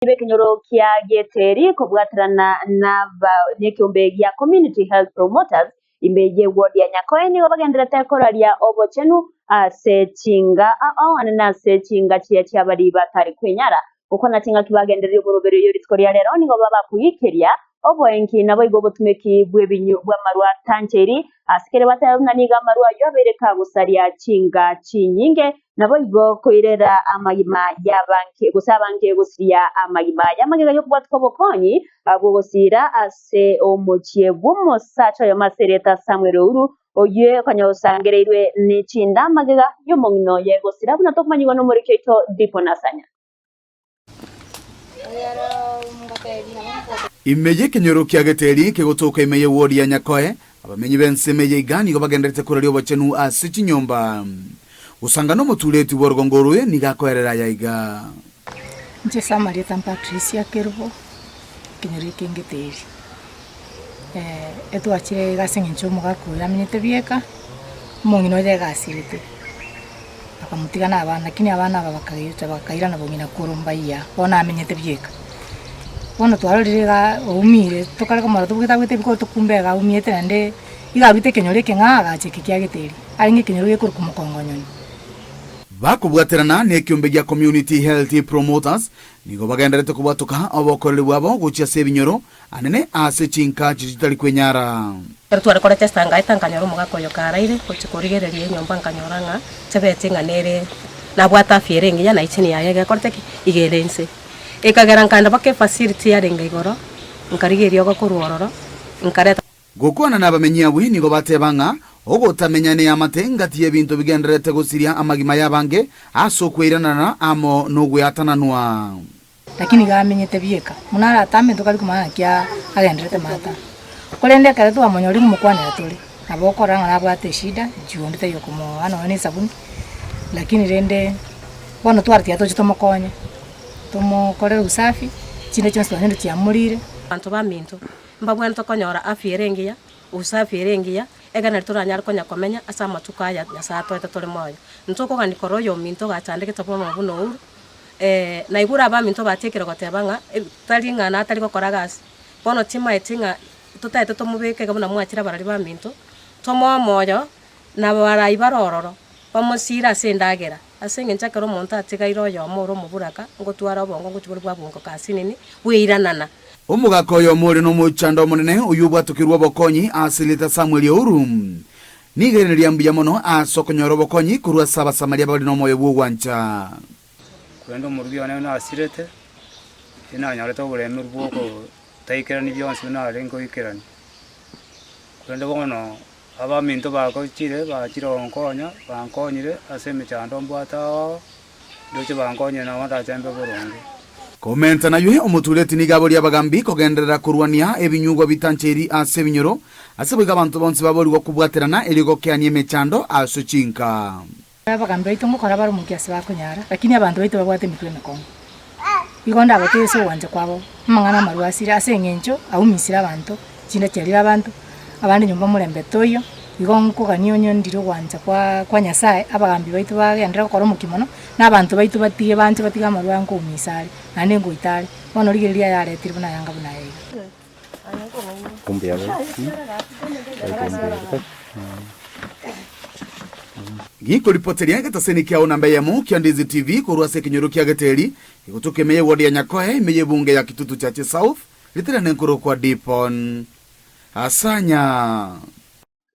B'ekenyoro kia Geteri kobwaterana nekeombe gia Community Health Promoters ime ye ward ya Nyakoe nigo bagendererete koraria obochenu ase chinga ao ane na ase chinga chiria chi'abari batari kwenyara. Gokwana chingaki bagendereria omoroberi oyo rituko ria rero nigo babakoikeria oboenki naboigo obotumeki bw'ebinyu bw'amarwa tancheiri ase kere bateba buna nigo amarwa ayio abeire kagosaria chinga chinyinge Naboigo koirera amagima y'abange, gose abange gosiria amagima y'amagega y'okobwatwa obokonyi bw'ogosiira ase omochie bw'omosacha oyomo ase erieta Samuel Ouru, oyio konya osangereirwe ne chinda amagega y'omong'ina oye gosira buna tokomanyigwa nomoriki oito Dipo Nasanya. Ime y'ekenyoro kia Geteri kegotoka ime y'ewodi ya Nyakoe, abamenyi b'ensemo eye iga nigo bagendererete koraria obochenu ase chinyomba. Gosanga nomotureti bw'orogongo orwe nigo akoerera aya iga. Inche ase amarieta Patricia Kerubo, ekenyoro eke ngeteri. Etwachire iga ase eng'encho omogaka oyo amenyete bieka, omong'ina oye egasirete. Akamotiga na abana, lakini abana aba bakagecha bakairana bong'ina korwa mbaiya, bono amenyete bieka. Bono twarorire iga oumire, tokare komorora tobwate abwate ebikoroto kumbe iga aumiete naende iga arwete ekenyoro ekeng'ao agacha eke kia Geteri, arenge ekenyoro gekorokwa Mokongonyoni. Bakobwaterana nekiombe gia Community Health Promoters, nigo bagendererete kobwatoka obokoreri bwabo gochia ase ebinyoro Anene ase chinka chiria chitari kwenyara. Ekero tware korechesta ngaeta nkanyora omogaka oyo karaire gochia korigereria enyomba nkanyora ng'a chebeti ng'a nere nabwate afya ere engiya na ichini yaye egekorete ki? Iga ere inse. Ekagera nkaenda mpaka efacility yarenge igoro, nkarigia eriogo korwa ororo, nkareta. Gokwana nabamenyi abwo nigo bateba ng'a ogotamenya neamate ngati y'ebinto bigendererete gosiria amagima y'abange ase okweiranana amo nogweatananwa. Lakini iga amenyete bieka, buna aratame tokari komanya naki agenderete maatano. Korende ekero twamonyorire ng'omokwanera tore, nabo okorora ng'a nabwate eshida, juu onde taiyo okomoa nonya na esabuni, lakini rende bono tware tiga toche tomokonye, tomokorere usafi, chinde chionsi twanyora chiamorire. Abanto baminto, mbabwenerete konyora afya ere engiya, usafi ere engiya, ekero nario toranyare konya komenya ase amatuko aya Nyasae atoete tore moyo. Ntokogania korora oyominto ogachandegete bono buna Uhuru, Naigure abaminto batiekire goteba ng'a tari ng'a natari gokora gasi, bono timaeti ng'a totaete tomobeke iga buna mwachire abarori baminto, tomoe omoyo na abarai bare ororo, bamosiire ase endagera, ase eng'encho ekero omonto atigaire oyomo ore omoburaka, ngotwara obongo ngochia bore bwabungoka asinini, bweiranana. Omogaka oyomo ore nomochando omonene oyio obwatokirwe obokonyi ase erieta Samuel Ouru, Nigo ere mbuya mono ase okonyora obokonyi korwa ase Abasamaria bare nomoyo bw'ogwancha. Korende omorugi one nasirete, tinanyorete oboremeru bw'ogotaikerania bionsi buna narenge goikerania. Korende bono abaminto bagochire bachire gonkonya, bankonyire ase emechando mbwate ao, ndoche bankonyire nabo ndache mbe boronge. Komenta naywe, omotureti nigo aboria abagambi kogenderera korwania ebinyugwa bitancheiri ase ebinyoro, ase boigo abanto bonsi baborigwa kobwaterana erio gokeania emechando ase chinka. Abagambi baito ngokora bare omokia ase bakonyara, lakini abanto baito babwate emitwe emekong'u. Igo ndabatebie ase ogwancha kwabo amang'ana amarwa asire ase eng'encho aumisire abanto, chinde chiarire abanto, abande nyomba omorembe toiyo, igo nkogania onye ndire ogwancha kwa kwa Nyasaye, abagambi baito bagenderere gokora omokia mono, na abanto baito batige banche batige amarwa aya nkoumisa are, naende ngoita are. Bono rigereria ayaretire buna ayanga buna aya iga. Gikoripoteria egetaseni kiao namba eyemo kia Ndizi TV korwa ase ekenyoro kia Geteri, egotoka ime y'eward ya Nyakoe ime y'ebunge ya Kitutu Chache South, ritere nenkorokwa Dipon Asanya.